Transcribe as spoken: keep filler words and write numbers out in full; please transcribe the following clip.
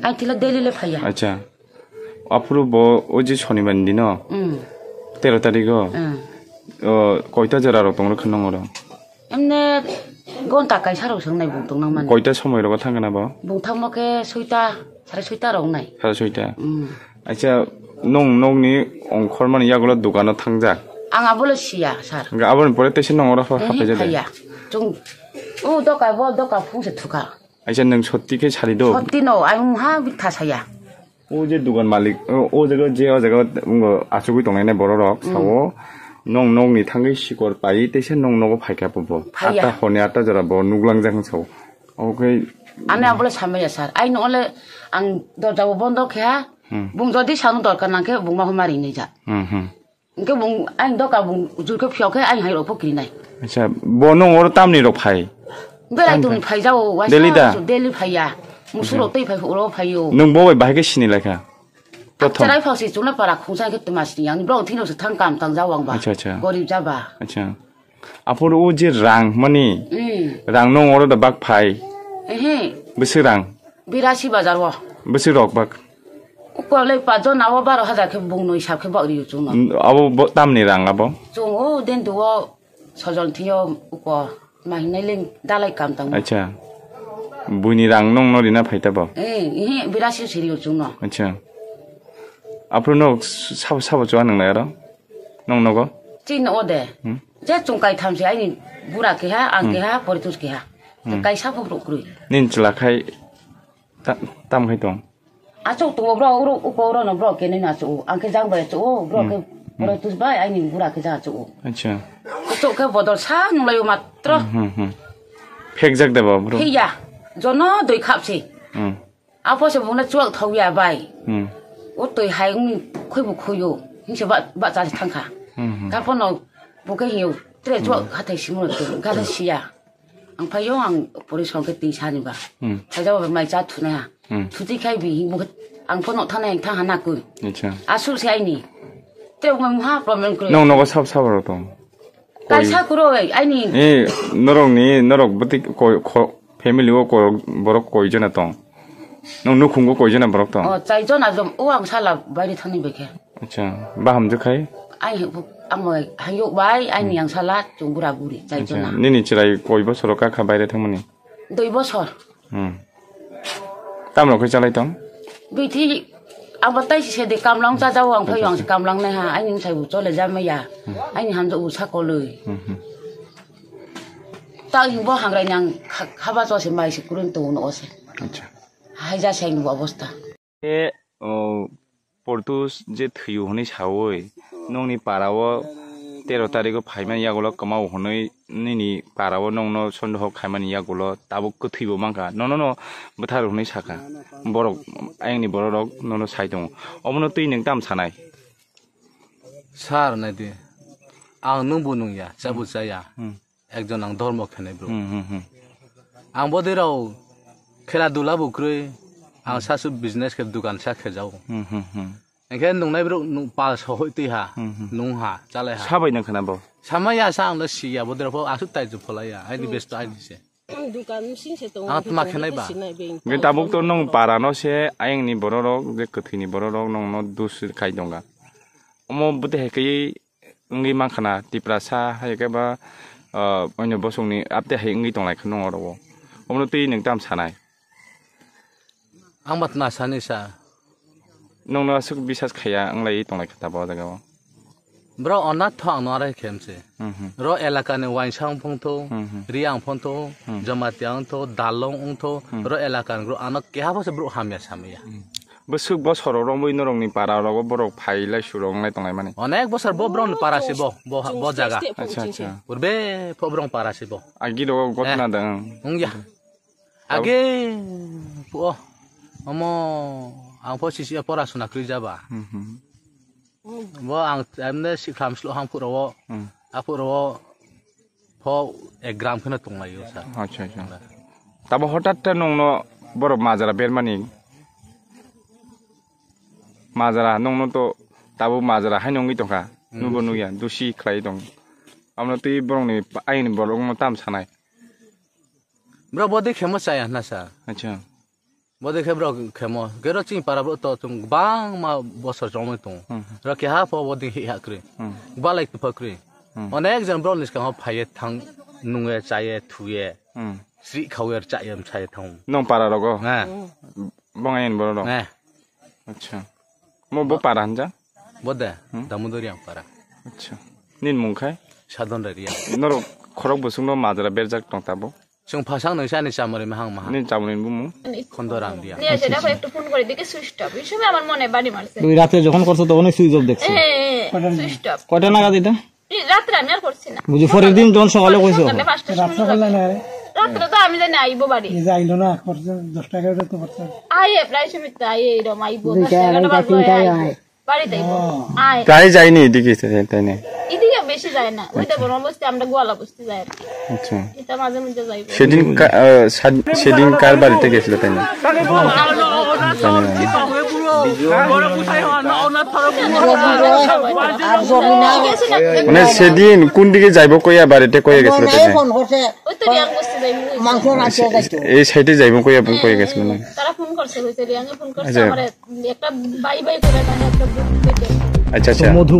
Ang thila daily le phaiya. Acha. Aphuru bo o je Shonibar ni dino. Mm. Tero tarigo. Mm. O, koita jora rok tong rokha nong oro? Emne gonta kaisa rok song nai bung tong nang mani. Koita somoi rogo thang kana bo? Bung thangmo ke soita, sare soita rok nai. Sare soita. Mm. Acha, nong nogni ongkhormani yagulo dukano thangjak? Ang abole siya, sir. Hingke aboni pore teisa nong oro ha-, Ehe, hapai jade? Phaiya. Chung, o doka bo, doka phung se thuka. Aisa, nwng sotti khe sari do? Sotti no, ang ha bitha saya. O je dugan malik, o, o jaga je, o jaga, um, achugwi tongnai borok rok, Mm. sao, nong nogni thangwi sikor pai, teisa nong nogo phaikha bo. Phaiya. Atta honi atta jora bo nuklang jak sao. Oke. Ani abole samaya sir. Ai no ole ang dorja bo bondo khe ha. Hmm. Bung jodi sanu dorkar nang khe bung ma homa rinai ja. Hmm, hmm. Hingke bung, ang doka bung, jul khe phiyok khe ang hai rok pho kirinai. Acha, bo nung oro tamni rok phai? Belai Tamni tongni phai? Phai jao, waisa Delhi da? Delhi phaiya. Musu Acha. Rok tei phai, oro phaio. Nung bo bai bahai khe sini laikha? Prothom. Cherai phao si chuna para khungsa khe tuma sini yang, bro thino se thang kam tang jao ang ba. Acha, acha. Gorib jaba. Acha. Aphuru o je rang mani, Hmm. Rang nung oro da bak phai? Ehe. Bwswk rang? Birasi bazar o. Bwswk rok bak? Uko le pajon awo baro hajar khe bung noi sab khe bak riyo chwngno. N-, abo bo tamni rang abo? Chwng o den duo sojol thiyo uko ma hinai leng dalai kam tang. Acha. Buini rang nong no rina phai ta bo? Eh, eh, birasi siriyo chwngno. Acha. Aphuru no sabo sabo chwa nang nai aro? Nong nogo? Chin o de. Hmm? Je chwng kai tham se aini bura keha, ang Hmm. Keha, Poritus keha. Hmm. Kaisa phok ruk krui. Nin chwla khai ta-, tam khai tong? Achuk tongo bro, uro, uko uro no bro, kene na achuk. Ang khe jang bai achuk, bro Hmm. Khe Hmm. Poritus bai, aini bura khe jang achuk. Acha. Achuk khe bodol sa nung lai o matro. Hmm, hmm, hmm. Phek jak de ba bro? Phiya, jono doi khap se. Hmm. Apo se bungna chuak thok ya bai. Hmm. O twi hai wng khoi bu khoyo. Hing se ba, ba cha thang kha. Hmm, hmm. Ka pono bu khe hiyo. Tre chuak Hmm. Hathai simo to. Ka Hmm. Siya. Ang phayo ang pori song khe tin sani ba. Hmm. Phaja ba mai cha thuna ya. Hmm. Thuti khai bi hing bu khe ang pono thana yang thang hana ku. Acha. Asu se aini. Tre mo ha problem kru. Nong nogo sab sab ro tong. Kaisa kuro bai, aini. Eh, norok ni, norok bwtwi koi, kho-, family o koi, borok koi jona tong? Nong nukhungo koi jona borok tong? O, chai jona jom, o ang sala baire thani bai khe. Acha, baham je khai? Ai, ang bai, hayuk bai, aini Hmm. Ang sala, chung bura buri, chai Acha, jona. Nini chwrai koi bosor o kakha baire thangmani? Dui bosor. Hmm. Tamrok khe chalai tong? Bithi, abo tai si sede kamlang chajao ang phaio ang Acha, acha. Kamlang nai ha, aini msai bu chole jamaya, Hmm. Aini hamjak bu sakoloi. Hmm, hmm. Ta hing bo hangrai nang kha-, khaba cho se mai se kurun to no se. Acha. Hai ja se ni bo obosta. E, o, Portus je thwiyo hwnwi sawi, nokni para-o tero tarikgo phaimani yagulo kwmao hwnwi nini para-o nokno sondoho khaimani yagulo tabuk kwthwibo mankha, nono no bwthar hwnwi sakha. Borok, ayangni bororok nono sai tongo. Omono twi nwng tamo sanai? Sir, naidi, ang nwngbo nungya, chabo chaya. Hmm. Ekjon ang dhormo khenai bro. Hmm, hmm, hmm. Ang bodei rao khela dula bo kwrwi, ang sasu business khe dukan sa khejao. Hmm, hmm, hmm. Engkhe nungnai bro nung pal sohoi twi ha, Hmm, hmm. Nung ha, chalai ha. Sabai nang khana bo? Samaya sa ang da siya bodei rao pho asuk tai ju pholaya, aini besto aini se. Ang dukan sing se tongo. Ang tma khenai ba? Nge tabuk to nung para no se ayang ni bororok, je kwthwi ni bororok nung no dus khai dongga. Omo bwtwi hai khe wngwi mankha na, Tiprasa hai khe ba, ah, onyo bosongni apte hai wngwi tonglaikha nung oro o. Omono twi nwng tam sanai? Ang ba tma sani sa. Nungno aswk bisas khaiya wnglaiwi tonglaikha tabuk o jaga o? Bro, onath tho ang no arai khe mse. Mhm. Ro elaka ni wainsa wngphong tho, Mhm. Riya wngphong tho, Mhm. Jamatia wngtho, Dalong wngtho, Mhm. Ro elaka ni bro ano keha pho se bro hamya samya. Mhm. Bwswk bosor rok romwi norokni para rogo borok phai lai surok wnglai tonglaimani. Onek bosor bo borokni para se bo, bo, bo jaga. Acha, acha. Purbe pho borok para se bo. Agi rogo gotna dang. Wngya. Age pho omo ang pho sisi pora suna kwrwi jaba. Hmm, hmm. Bo ang emne siklam slo ham phuro. Hmm. Aphuro pho ek gram kheno tonglaio sa. Acha, acha. Tabo hotat ta nongno borok majra bermani. Majra nongno to tabo majra hai nongwi tongkha. Hmm. Nubo nugya, dusi khlai tong. Amno twi borokni pa-, ayni borokno tam sanai. Bro, bo de khemo chaya hna sa. Acha. Bode khe borok khemo. Gero chini para borok to chung bangma bosor chongmani tongo. Hmm. Rok keha pho bode hi ha kri. Hmm. Balai tu pho kri. Hmm. Onek jon borok ni skang phaye thang nunge chaye thuye. Hmm. Sri khawe chaye mchaye thang. Nong para rogo? Nga. Bongai en borok. Nga. Acha. Mo bo para hanja? Bode, hmm? Damodari ang para. Acha. Nin mung khai? Sadon Reria. Norok khorok busung no majra berjak tong tabo? Chwng phasang nung sani chamari mahang maha. Nin chamari bumung? Khondo Rangdia. নিয়ে সেটা একটু ফোন করে দেখে switch off. এই সময় আমার মনে বাড়ি মারছে। তুই রাতে যখন করছো তখনই সুইচ অফ দেখছো? হ্যাঁ, হ্যাঁ, সুইচ অফ। কয়টা নাগাদ এটা? এই রাত্রে আমি আর করছি না। বুঝি, পরের দিন যখন সকালে কইছো? সকালে পাঁচটার সময় রাত্রে করলে না রে। রাত্রে তো আমি জানি আইবো বাড়ি। এই যে আইলো না, করছে দশটা এগারোটা তো করছে। আইয়ে প্রায় সময় তো আইয়ে এরকম আইবো, দুইটা দশটা এগারোটা আড়াইটা বাজে তিনটায় আইবো। আয়। বাড়িতে আইবো। ও। আয়। প্রায় যায়নি এদিকে, তাই না? এদিকে বেশি যায় না। ওই তো আচ্ছা। বড় বস্তি, আমরা গোয়ালা বস্তি যাই আর কি। আচ্ছা। এটা মাঝে মধ্যে যাই। সেদিন কা-, আহ, সাদ-, সেদিন কার বাড়িতে গেছিল তাই না? মানে সেদিন কোন দিকে যাইব কইয়া বাড়িতে কইয়া গেছিল তাই না? ওই তো রিয়াং বস্তি যাইবো। এই সাইডে যাইব কইয়া, কইয়া গেছিল না? তারা ফোন করছে, কইছে রিয়াং এ ফোন করছে, আচ্ছা। আমারে একটা বাই বাই করে, মানে, একটা বুক পেতে। আচ্ছা, আচ্ছা। মধু